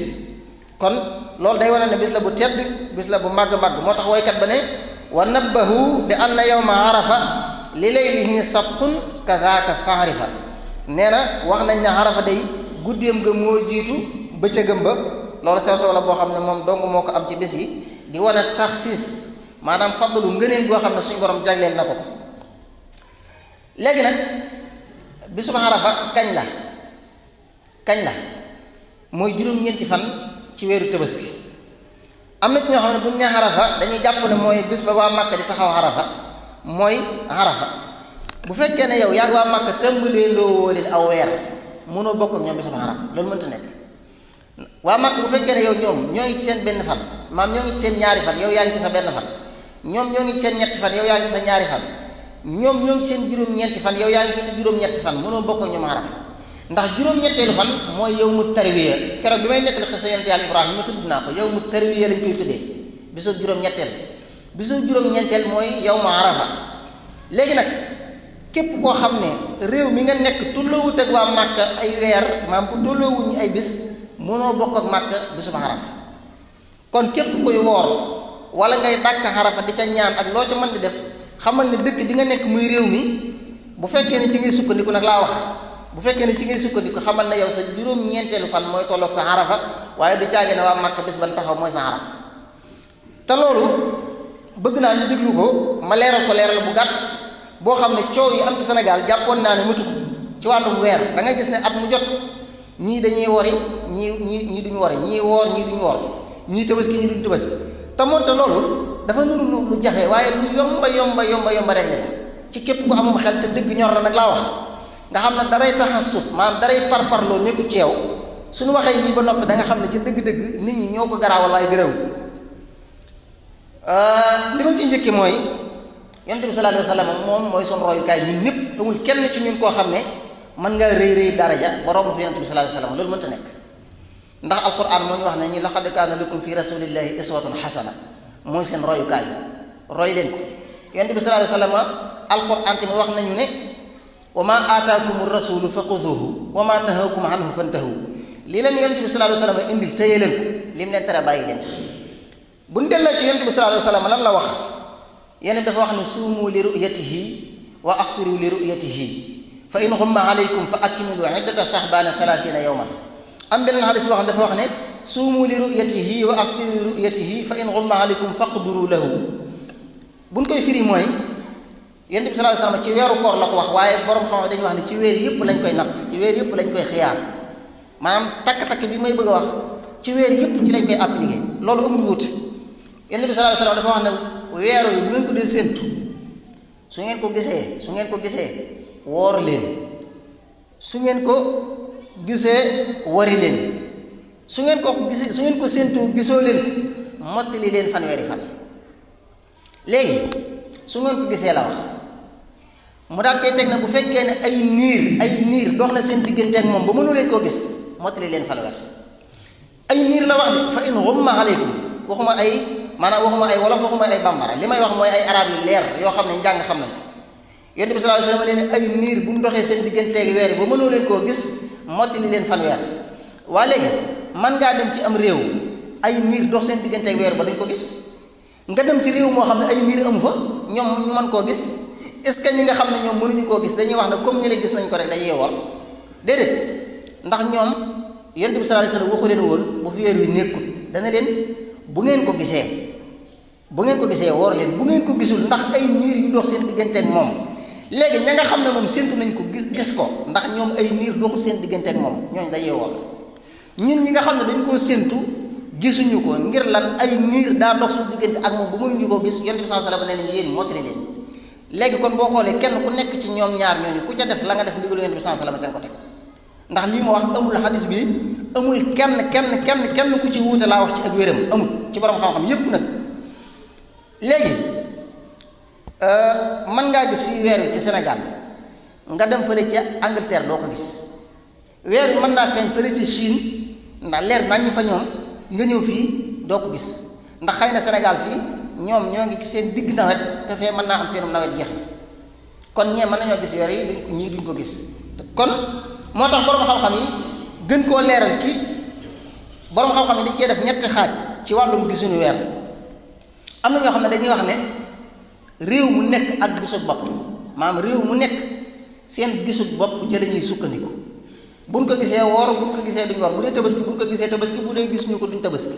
kon loolu day wane ne bis la bu tedd bis la bu màgg moo tax woykat ba ne wa nabbahu bi anna yawma Arafa li laylihi sabqun kazaaka fa'rifa nee na wax nañ ne Arafa day guddeem ga moo jiitu bëccëgam ba loolu sew la boo xam ne moom dong moo ko am ci bis yi di wane taxsiis maanaam fadlu ngëneel goo xam ne suñu borom jagleel na ko. léegi nag bisub Arafa kañ la mooy juróom-ñeenti fan ci weeru Tabaski. am na ci ñoo xam ne bu ñu nee Arafa dañuy jàpp ne mooy bis ba waa Màkka di taxaw Arafa mooy Arafa. bu fekkee ne yow yaa ngi waa Màkka tëmbalee loo leen aw weer mënoo bokk ak ñoom bisub Arafa loolu mënta nekk. waa Màkka bu fekkee ne yow ñoom ñoo ngi ci seen benn fan maam ñoo ngi ci seen ñaari fan yow yaa ngi ci sa benn fan. ñoom ñoo ngi ci seen ñetti fan yow yaa ngi ci sa ñaari fan ñoom ñoo ngi ci seen juróom-ñeenti fan yow yaa ngi ci sa juróom-ñetti fan mënoo bokk ak ñoom Arafa ndax juróom-ñetteelu fan mooy yow mu tarwiya keroog bi may nettali xisa yonent Yàlla Ibrahima tudd naa ko yow mu tarwiya lañ koy tuddee bisu juróom-ñetteel mooy yow ma Arafa. léegi nag képp koo xam ne réew mi nga nekk tolloowut ak waa Màkka ay weer maam bu tolloowuñu ay bis mënoo bokk ak Màkka bisu Arafa. kon képp koy woor wala ngay dàkk xarafa di ca ñaan ak loo ca mën di def xamal ne dëkk di nga nekk muy réew mi bu fekkee ne ci ngay sukkandiku nag laa wax bu fekkee ne ci ngay sukkandiku xamal ne yow sa juróom-ñeenteelu fan mooy tolloog sa xarafa waaye du caage ne waa Màkka bis ban taxaw mooy sa xarafa te loolu bëgg naa ñu déglu ko ma leeral ko leeral bu gàtt boo xam ne coow yi am ci Sénégal jàppoon naa ne mutu ko ci wàllum weer da ngay gis ne at mu jot ñii dañuy wori ñii duñu wori ñii woor ñii duñu woor ñii tabaski ñii duñu tabaski te moonte loolu dafa nuru lu jafe waaye lu yomba rek la ci képp ku amum xel te dëgg ñor na nag laa wax nga xam ne daray taxassut maanaam daray parparloo nekku ci yow suñu waxee lii ba noppi da nga xam ne ci dëgg-dëgg nit ñi ñoo ko garaawal waaye gërëw li ma ci njëkki mooy yonent bi sallallahu alayhi wa sallam moom mooy son royukaay ñun ñëpp amul kenn ci ñun koo xam ne mën nga rëy daraja ba romb fi yonent bi sallallahu alayhi wa sallam loolu mënta nekk ndax alquran moo ñu wax ne ñi laqad kaana lakum fi rasulillahi iswatun xasana mooy seen royukaay roy leen ko yonent bi sallallahu alayhi wa sallam alquran tamit wax nañu ne wa ma aataakumu rasulu fa xuduhu wa ma nahakum anhu fantahu lii leen yonent bi sallallahu alayhi wa sallam indil téye leen ko lim leen tere bàyyi leen bu ñu delloo ci yonent bi sallallahu alayhi wa sallam lan la wax yonent dafa wax ne suumu li ru'yatihi wa aftiru li ru'yatihi fa in xumma alaykum fa akmilu iddata shahbana 30 yawman am benn xadis boo xam dafa wax ne suumu li ru'yatihi wa aftiru li ru'yatihi fa in xumma alaykum faqduru lahu buñ koy firi mooy yonent bi sallallahu alayhi wa sallam ci weeru koor la ko wax waaye borom xam dañuy wax ne ci weer yëpp lañ koy natt ci weer yëpp lañ koy xiyaas maanaam takk-takk bi may bëgg a wax ci weer yëpp ci lañ koy appliqué loolu amul wuute yonent bi sallallahu alayhi wa sallam dafa wax ne weeru yi bu ngeen ko dee séentu su ngeen ko gisee woor leen su ngeen ko gisee wari leen su ngeen ko séentu gisoo leen ko mottali leen fanweeri fan léegi su ngeen ko gisee la wax mu daal koy teg na bu fekkee ne ay niir dox na seen diggante ak moom ba mënu leen koo gis mottali leen fanweer ay niir la wax de fa in ghumma alaykum waxuma ay wolof waxuma ay bambara li may wax mooy ay arab yu leer yoo xam ne njàng xam nañ yonent bi sallallahu alayhi wasallam nee ne ay niir bu ñu doxee seen digganteeg weer yi ba mënoo leen koo gis mottali leen fanweer waa léegi man ngaa dem ci am réew ay niir dox seen digganteeg weer ba dañ ko gis nga dem ci réew moo xam ne ay niir amu fa ñoom ñu mën koo gis est-ce que ñi nga xam ne ñoom mënuñu koo gis dañuy wax ne comme ñu ne gis nañ ko rek dañuy yeewal déedéet ndax ñoom yonent bi sallallahu alayhi wasallam waxu leen woon bu fi weer wi nekkul dana leen bu ngeen ko gisee woor leen bu ngeen ko gisul ndax ay niir yu dox seen diggante ak moom léegi ña nga xam ne moom séntu nañ ko gis ko ndax ñoom ay niir doxul seen diggante ak moom ñooñu day woor ñun ñi nga xam ne dañ koo séntu gisuñu ko ngir lan ay niir daa dox suñu diggante ak moom ba mënuñu koo gis yonent bi sallallahu alayhi wasallam nee nañu yéen mottali leen léegi kon boo xoolee kenn ku nekk ci ñoom ñaar ñooñu ku ca def la nga def ndigalu yonent bi sallallahu alayhi wasallam ca ko teg ndax lii ma wax amul xadis bi amul kenn ku ci wuute laa wax ci ak wéram amul ci borom xam-xam yépp nag léegi mën ngaa gis fii weer wi ci Sénégal nga dem fële ca Angleterre doo ko gis weer wi mën naa feeñ fële ca Chine ndax leer nañ fa ñoom nga ñëw fii doo ko gis ndax xëy na Sénégal fii ñoom ñoo ngi ci seen digg nawet te fee mën naa am seenum nawet jeex kon ñee mën nañoo gis weer yi ñii duñ ko gis kon moo tax borom xam-xam yi gën koo leeral ci borom xam-xam yi dañ cee def ñetti xaaj ci wàllum gisuñu weer am na ñoo xam ne dañuy wax ne réew mu nekk ak gisug bopp maanaam réew mu nekk seen gisug bopp ci la ñuy sukkandiku buñ ko gisee woor buñ ko gisee duñ woor bu dee tabaski buñ ko gisee tabaski bu dee gisuñu ko duñ tabaski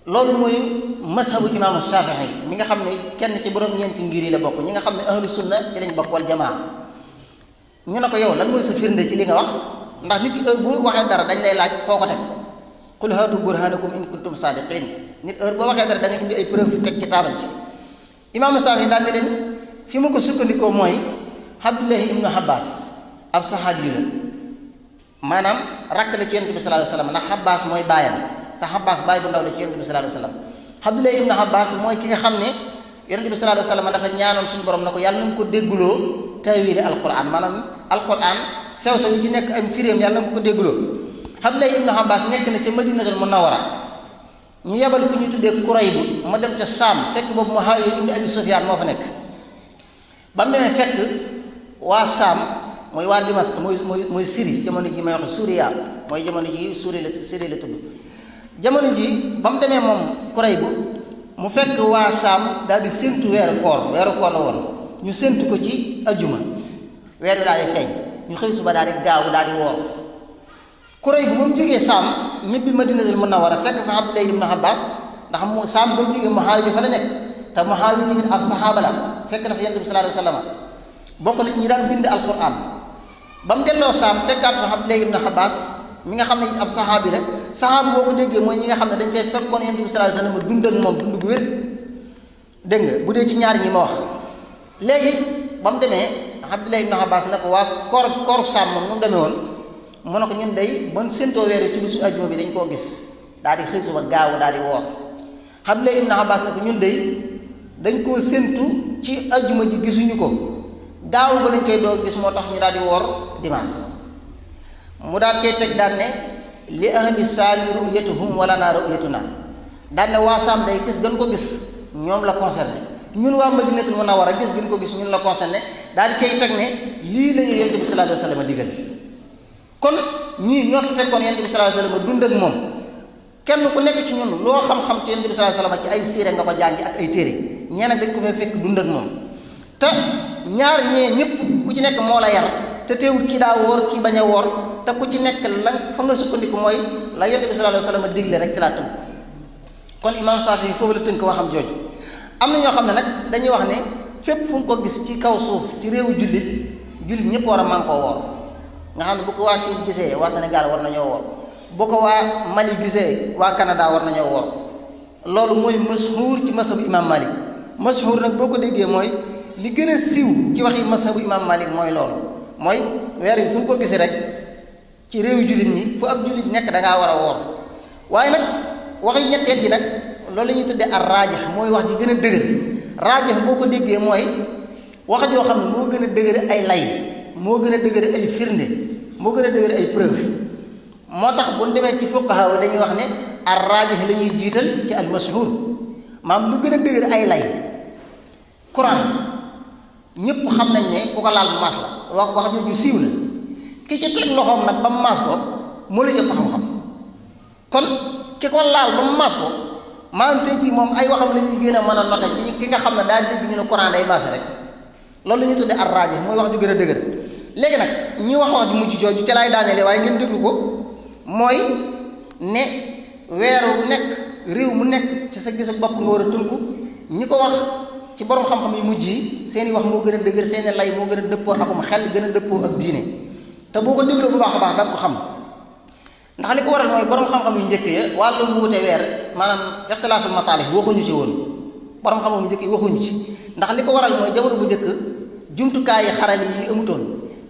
loolu mooy mazhabu imaamu Shaafi'i mi nga xam ne kenn ci borom ñeenti ngir yi la bokk ñi nga xam ne ahlu sunna ci lañ bokk wal jamaa ñu ne ko yow lan mooy sa firnde ci li nga wax ndax nit ki heure bu waxee dara dañ lay laaj foo ko teg qul haatu burhanakum in kuntum saadiqin nit heure boo waxee dara da nga indi ay preuve teg ci taabal ci imaamu Shaafi'i daal ne leen fi mu ko sukkandikoo mooy Abdullahi ibnu Abbas ab saxaabi la maanaam rakk la ci yonent bi sallallahu alayhi wasallam ndax Abbas mooy baayam te Abbas baay bu ndaw la ci yonent bi sallallahu alayhi wasallam Abdullahi ibnu Abbas mooy ki nga xam ne yonent bi sallallahu alayhi wasallam dafa ñaanoon suñu borom na ko yàlla na ko dégguloo tawili alquran maanaam alquran sew-sew yi ci nekk am firéem yàlla na ko dégguloo Abdullahi ibnu Abbas nekk na ca Madinatul Munawwara ñu yebal ku ñuy tuddee Kurayb ma dem ca Saam fekk boobu Muawiya ibnu Abi Sufyaan moo fa nekk ba mu demee fekk waa Saam mooy waa Dimask mooy Syrie jamono ji may wax Suuriya mooy jamono ji Syrie la tudd jamono ji ba mu demee moom Kurayb mu fekk waa Saam daal di séntu weeru koor la woon ñu séntu ko ci ajjuma weer wi daal di feeñ ñu xëy suba daal di gaawu daal di woor Kurayb bu ba mu jógee Saam ñibbi Madinatul Munawwara fekk fa Abdullah ibn Abbas ndax mu Saam ba mu jógee Muhaawiya fa la nekk te Muhaawiya tamit ab saxaaba la fekk na fa Yonent bi sallallahu alayhi wa sallam bokk na ñi daan bind alquran ba mu delloo Saam fekkaat fa Abdullah ibn Abbas mi nga xam ne ab saxaabi la saxaabi boo ko déggee mooy ñi nga xam ne dañ fay fekkoon Yonent bi sallallahu alayhi wa sallam dund ak moom dund gu wér dégg nga bu dee ci ñaar ñi ma wax léegi ba mu demee Abdullah ibn Abbas ne ko waa koor Saam moom nu mu demee woon mu ne ko ñun day ban séntoo weer ci bisu ajjuma bi dañ koo gis daal di xëy suba gaawu daal di woor Abdullah ibn Abbas ne ko ñun day dañ koo séntu ci ajjuma ji gisuñu ko gaawu ba lañ koy doo gis moo tax ñu daal di woor dimanche mu daal koy teg daan ne li ahli Saami ru'yatuhum wala naa ru'yatuna daan ne waa Saam day gis gën ko gis ñoom la concerné ñun waa Madinatul Munawwara gis gën ko gis ñun la concerné daal di koy teg ne lii la ñu Yonent bi sallallahu alayhi wa sallam digal kon ñii ñoo fi fekkoon Yonent bi sallallahu alayhi wa sallam dund ak moom kenn ku nekk ci ñun loo xam-xam ci Yonent bi sallallahu alayhi wa sallam ci ay siire nga ko jàngi ak ay téere ñee nag dañ ko fay fekk dund ak moom te ñaar ñee ñëpp ku ci nekk moo la yar te teewul kii daa woor kii bañ a woor te ku ci nekk la fa nga sukkandiku mooy la Yonent bi sallallahu alayhi wa sallam digle rek ci laa tënk kon imaam Saafi foofu la tënk waxam jooju am na ñoo xam ne nag dañuy wax ne fépp fu nga ko gis ci kaw suuf ci réewu jullit ñëpp war a man koo woor nga xam ne bu ko waa Chine gisee waa Sénégal war nañoo woor bu ko waa Mali gisee waa Canada war nañoo woor loolu mooy mashhuur ci mazhabu imaam Malik mashhuur nag boo ko déggee mooy li gën a siiw ci waxi mazhabu imaam Malik mooy loolu mooy weer wi fu mu ko gisee rek ci réewu jullit ñi fu ab jullit nekk da ngaa war a woor waaye nag waxi ñetteel ji nag loolu la ñuy tuddee ar raajix mooy wax ji gën a dëgër raajix boo ko déggee mooy wax joo xam ne moo gën a dëgër ay lay moo gën a dëgër ay firnde moo gën a dëgër ay preuve moo tax bu ñu demee ci fuqaha dañuy wax ne ar raajix la ñuy jiital ci al mashhur maam lu gën a dëgër ay lay Quran ñëpp xam nañ ne ku ko laal bu maas la wax jooju siiw la ki ci teg loxoom nag ba mu maas ko moo la jëpp xam-xam kon ki ko laal ba mu maas ko maanaam tey jii moom ay waxam la ñuy gën a mën a noté ci ki nga xam ne daal dégg ñu ne Quran day maase rek loolu la ñuy tuddee ar raajix mooy wax ju gën a dëgër léegi nag ñi wax ju mujj jooju ca laay daaneele waaye ngeen déglu ko mooy ne weer wu nekk réew mu nekk ci sa gis ak bopp nga war a tënku ñi ko wax ci borom xam-xam yu mujj yi seeni wax moo gën a dëgër seeni lay moo gën a dëppoo akum xel gën a dëppoo ak diine te boo ko dégloo bu baax a baax da nga ko xam ndax li ko waral mooy borom xam-xam yu njëkk ya wàllu wuute weer maanaam ixtilaaful mataalif waxuñu ci woon borom xam-xam yu njëkk yi waxuñu ci ndax li ko waral mooy jamono bu njëkk jumtukaay yi xarali yi amutoon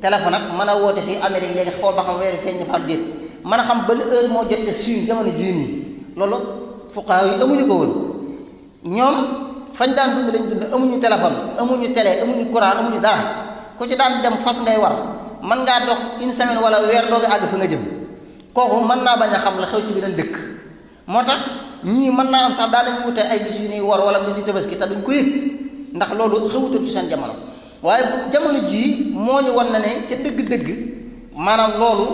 téléphone ak mën a woote fii Amérique léegi xool ba xam weer feeñ na fa am déet mën a xam ban heure moo jot te Chine jamono jii nii loolu fuqahaa yi amuñu ko woon ñoom fañ daan dund lañ dund amuñu téléphone amuñu télé amuñu courant amuñu dara ku ci daan dem fas ngay war mën ngaa dox une semaine wala weer dooga àgg fa nga jëm kooku mën naa bañ a xam la xew ci beneen dëkk moo tax ñii mën naa am sax daa lañu wute ay bis yu ñuy war wala bis yu tabaski te duñ ko yëg ndax loolu xewutul ci seen jamono waaye jamono jii moo ñu wan na ne ca dëgg-dëgg maanaam loolu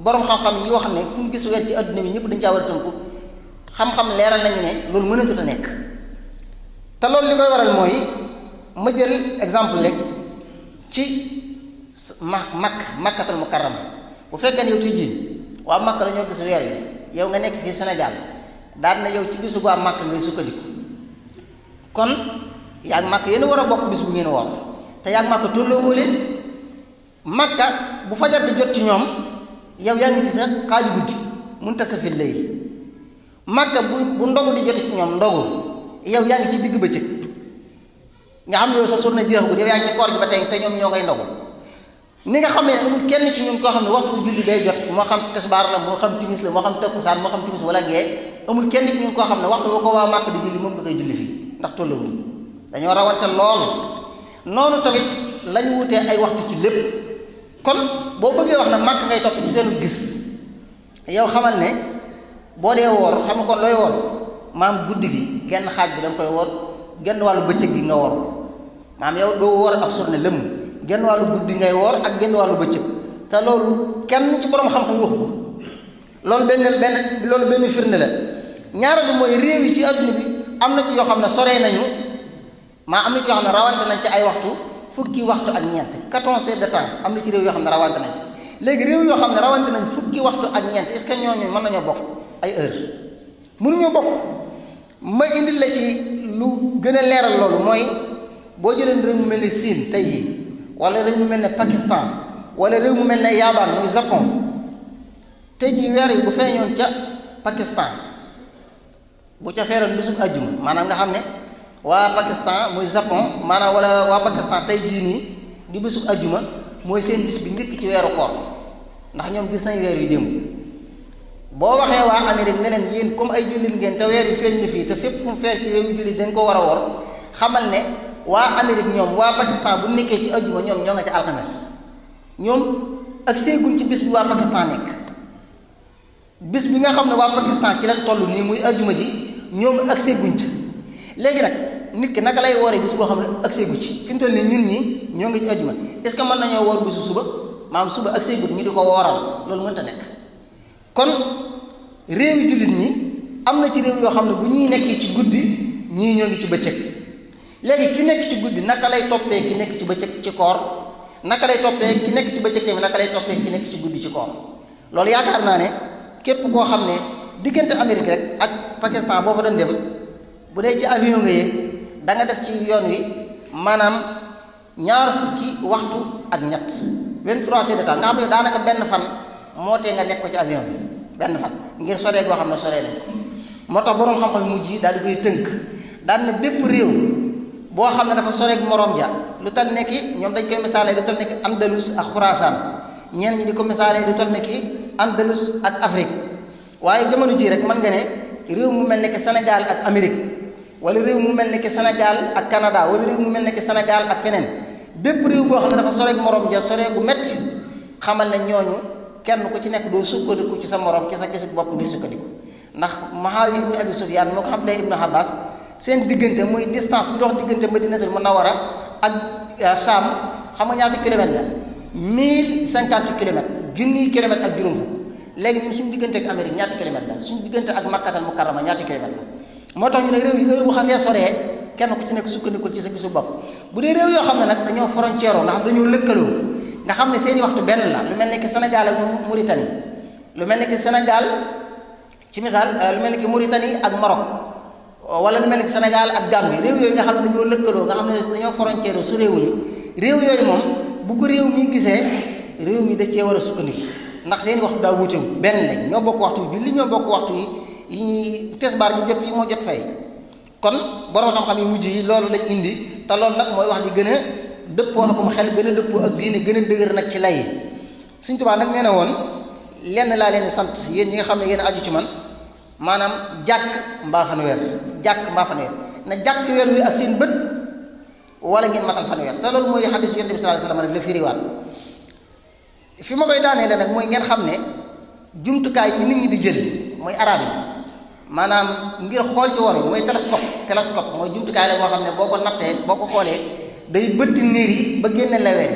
borom xam-xam yi yoo xam ne fu ñu gis weer ci adduna bi ñëpp dañ caa war a tënku xam-xam leeral nañu ne loolu mënatut a nekk te loolu li koy waral mooy ma jël exemple rek ci makkatul mukarrama bu fekkee ne yow tey jii waa Makka dañoo gis weer yi yow nga nekk fii Sénégal daal na yow ci gisu waa Makka ngay sukkandiku kon yaa ngi Makka yéen a war a bokk bis bu ngeen woor te yaa ngi Makka tolloo leen Makka bu fajar di jot ci ñoom yow yaa ngi gis rek xaaju guddi muntasafil layl Makka bu ndogu di jot ci ñoom ndogu yow yaa ngi ci digg bëccëg nga xam ne yow sa journée jeexagul yow yaa ngi ci koor gi ba tey te ñoom ñoo ngay ndogu ni nga xam ne amul kenn ci ñun koo xam ne waxtu julli day jot moo xam tisbaar la moo xam timis la moo xam takkusaan moo xam timis wala gee amul kenn ci ñun koo xam ne waxtu boo ko waa Màkk di julli moom nga koy julli fii ndax tolluwuñ dañoo rawante lool noonu tamit lañu wutee ay waxtu ci lépp kon boo bëggee wax ne Màkk ngay topp ci seenu gis yow xamal ne boo dee woor xam nga kon looy woor maam guddi gi genn xaaj bi da nga koy woor genn wàllu bëccëg gi nga woor ko maam yow doo woor ab journée lëmm genn wàllu guddi ngay woor ak genn wàllu bëccëg te loolu kenn ci borom xam-xam waxu ko loolu benn firnde la ñaareel mooy réew yi ci adduna bi am na ci yoo xam ne soree nañu am na ci yoo xam ne rawante nañ ci ay waxtu fukki waxtu ak ñeent 14 heures de temps am na ci réew yoo xam ne rawante nañ léegi réew yoo xam ne rawante nañ fukki waxtu ak ñeent est-ce que ñooñu mën nañoo bokk ay heure mënuñoo bokk. ma indil la ci lu gën a leeral loolu mooy boo jëlee réew mu mel ne Chine tey jii wala réew mu mel ne Pakistan wala réew mu mel ne Yabaan muy Japon tey jii weer yi bu feeñoon ca Pakistan bu ca feeroon bisub ajjuma maanaam nga xam ne waa Pakistan muy Japon maanaam wala waa Pakistan tey jii nii di bisub ajjuma mooy seen bis bi njëkk ci weeru koor ndax ñoom gis nañ weer yu démb boo waxee waa Amérique ne leen yéen comme ay jullit ngeen te weer yu feeñ na fii te fépp fu mu feeñ ci réew yu jullit dañ ko war a wor xamal ne waa Amérique ñoom waa Pakistan bu nekkee ci ajjuma ñoom ñoo nga ci alxames ñoom ak seeguñ ci bis bi waa Pakistan nekk bis bi nga xam ne waa Pakistan ci lañ toll nii muy ajjuma ji ñoom ak seeguñ ci léegi nag nit ki naka lay wooree bis boo xam ne ak seegu ci fi mu toll nii ñun ñii ñoo ngi ci ajjuma est ce que mën nañoo woor bisu suba maanaam suba ak seegut ñu di ko wooral loolu mënta nekk kon réew yu jullit ñi am na ci réew yoo xam ne bu ñuy nekkee ci guddi ñii ñoo ngi ci bëccëg léegi ki nekk ci guddi naka lay toppee ki nekk ci bëccëg ci koor naka lay toppee ki nekk ci bëccëg tamit naka lay toppee ki nekk ci guddi ci koor loolu yaakaar naa ne képp koo xam ne diggante Amérique rek ak Pakistan boo fa doon dem bu dee ci avion nga yéeg da nga def ci yoon wi maanaam ñaar fukki waxtu ak ñett 23 heures de temps nga xam ne daanaka benn fan moo tee nga nekk ko ci avion bi benn fan ngir soree goo xam ne soree nañ moo tax boroom xam-xam mujj yi daal di koy tënk daal ne bépp réew boo xam ne dafa soreeg moroom ja lu tal nekki ñoom dañ koy misaalee lu tal nekki Andalus ak Xuraasaan ñenn ñi di ko misaalee lu tal nekki Andalus ak Afrique waaye jamono ji rek mën nga ne réew mu mel ne que Sénégal ak Amérique wala réew mu mel ne que Sénégal ak Canada wala réew mu mel ne que Sénégal ak feneen bépp réew boo xam ne dafa soreeg moroom ja soree gu metti xamal ne ñooñu kenn ku ci nekk doo sukkandiku ci sa morom ci sa gisu bopp ngay sukkandiku ndax Muawiya ibn Abi Sufyaan moo ko xam Abdullah ibn Abbas seen diggante muy distance bi dox diggante Madinatul Munawwara ak Sham xam nga ñaata kilomètre la 1050 kilomètres junniy kilomètres ak juróom fukk léegi ñun suñu diggante ak Amérique ñaata kilomètre la suñu diggante ak Makkatal Mukarrama ñaata kilomètre la moo tax ñu ne réew yi heure bu xasee soree kenn ku ci nekk sukkandikul ci sa gisu bopp bu dee réew yoo xam ne nag dañoo frontière nga xam dañoo lëkkaloo nga xam ne seeni waxtu benn la lu mel ne que Sénégal ak Mauritanie lu mel ne que Sénégal ci misaal lu mel ne que Mauritanie ak Maroc wala lu mel ne que Sénégal ak Gambie réew yooyu nga xam ne dañoo lëkkaloo nga xam ne dañoo frontière su réewuñu réew yooyu moom bu ko réew mi gisee réew mi da cee war a sukkandiku ndax seeni waxtu daa wuutewu benn lañ ñoo bokk waxtu julli ñoo bokk waxtu yi ñuy tisbaar gi jot fii moo jot fay kon borom xam-xam yi mujj yi loolu lañ indi te loolu nag mooy wax ji gën a dëppoo akum xel gën a dëppoo ak diine gën a dëgër nag ci lay Sëñ Tuubaa nag nee na woon lenn laa leen sant yéen ñi nga xam ne yéen aju ci man maanaam jàkk mbaa fanweer jàkk mbaa fanweer na jàkk weer wi ak seen bët wala ngeen matal fanweer te loolu mooy xadiis Yonent bi sallallahu alayhi wasallam rek la firiwaat fi ma koy daanee la nag mooy ngeen xam ne jumtukaay yi nit ñi di jël mooy arab yi maanaam ngir xool ci wor yi mooy télescope mooy jumtukaay la boo xam ne boo ko nattee boo ko xoolee day bëtti niir yi ba génne la weer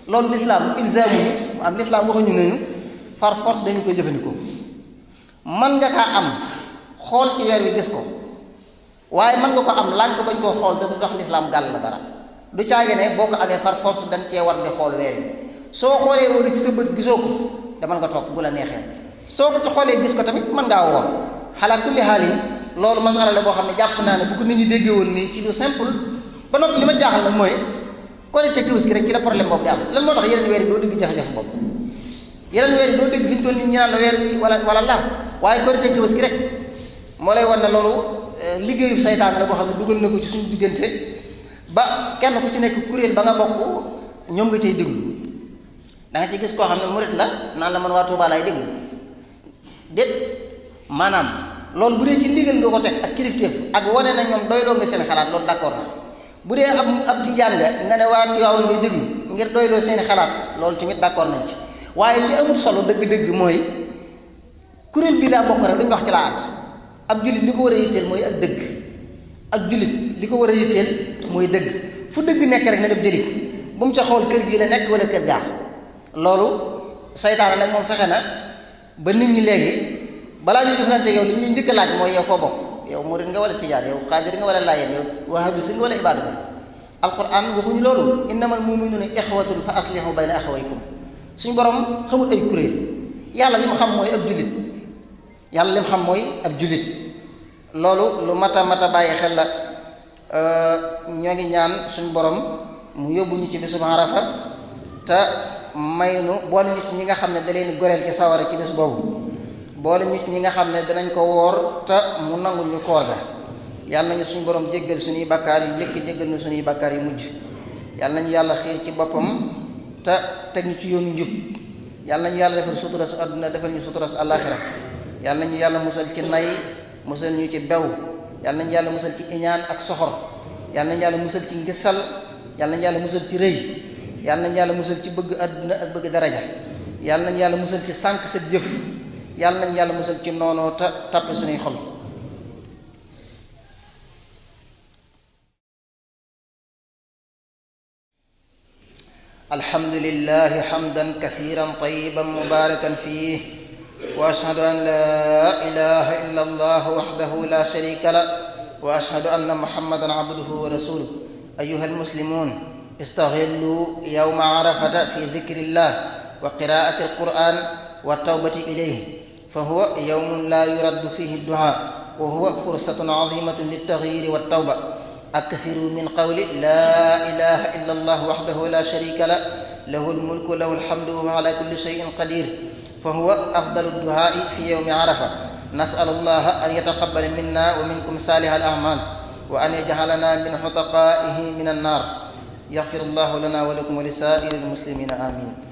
loolu lislaam ilzaamu am lislaam waxuñu nañu far force dañu koy jëfandikoo man nga kaa am xool ci weer wi gis ko waaye mën nga ko am laaj ko bañ koo xool da dox lislaam gàll la dara du caage ne boo ko amee far force danga cee war di xool weer wi soo xoolee woon ci sa bët gisoo ko demal nga toog bu la neexee soo ko ci xoolee gis ko tamit mën ngaa woor xalaa kulli xaalin loolu masala la boo xam ne jàpp naa ne bu ko nit ñi déggee woon nii ci lu simple ba noppi li ma jaaxal nag mooy Korite Tabaski rek ci la problème boobu di am lan moo tax yeneen weer yi doo dégg jafe-jafe boobu yeneen weer yi doo dégg fi ñu toll nii ñu naan la weer bi wala la waaye Korite Tabaski rek moo lay wan ne loolu liggéeyu saytaan la boo xam ne dugal na ko ci suñu diggante ba kenn ku ci nekk kuréel ba nga bokk ñoom nga cay déglu da nga ci gis koo xam ne murit la naan la man waa Touba laay déglu déet maanaam loolu bu dee ci ndigal nga ko teg ak kilifteef ak wane na ñoom doyloo nga seen xalaat loolu d'accord na bu dee ab tijaan nga ne waa Tiwaawan ngay déglu ngir doyloo seeni xalaat loolu tamit d'accord nañ ci waaye li amul solo dëgg-dëgg mooy kuréel bii laa bokk rek duñu wax ci laa at ab jullit li ko war a yitteel mooy ak dëgg ak jullit li ko war a yitteel mooy dëgg fu dëgg nekk rek na def jëli ko bu mu ca xool kër gi la nekk wala kër gaa loolu saytaane nag moom fexe na ba nit ñi léegi balaa ñuy jëflante yow li ñuy njëkk a laaj mooy yow foo bokk yow murid nga wala tijaan yow xaadir nga wala laayeen yow wahabis nga wala ibaadu nga alquran waxuñu loolu innamal mu'minuuna ixwatun fa aslihu bayna axawaykum suñu borom xamul ay kuréel yàlla li mu xam mooy ab jullit yàlla li mu xam mooy ab jullit loolu lu mata bàyyi xel la ñoo ngi ñaan suñu borom mu yóbbu ñu ci bisub Arafa te may nu boole ñu ci ñi nga xam ne da leen goreel ci sawara ci bis boobu boole ñu ci ñi nga xam ne danañ ko woor te mu nangul ñu koor ga yàlla nañu suñu borom jéggal suñuy bakkaar yu njëkk jéggal ñu suñuy bakkaar yu mujj yàlla nañu yàlla xiir ci boppam te teg ñu ci yoonu njub yàlla nañu yàlla defal sutura su àdduna defal ñu sutura su àllaaxira yàlla nañu yàlla musal ci nay musal ñu ci bew yàlla nañu yàlla musal ci iñaan ak soxor yàlla nañu yàlla musal ci ngisal yàlla nañu yàlla musal ci rëy yàlla nañu yàlla musal ci bëgg àdduna ak bëgg daraja yàlla nañu yàlla musal ci sànq sa jëf yàlla nañu yàlla musal ci noonoo te tàppe suñuy xol alhamdulillahi hamdan kathiran tayyiban mubarakan fihi wa ashhadu an la ilaha illa allah wahdahu la sharika la wa ashhadu anna muhammadan abduhu wa rasuluhu ayyuha almuslimun istaghillu yawma arafata fi dhikrillah wa qira'ati alquran wa tawbati ilayhi فهو يوم لا يرد فيه الدعاء وهو فرصة عظيمة للتغيير والتوبة أكثروا من قول لا إله إلا الله وحده لا شريك له له الملك له الحمد وهو على كل شيء قدير فهو أفضل الدعاء في يوم عرفة نسأل الله أن يتقبل منا ومنكم صالح الأعمال وأن يجعلنا من حتقائه من النار يغفر الله لنا ولكم ولسائر المسلمين آمين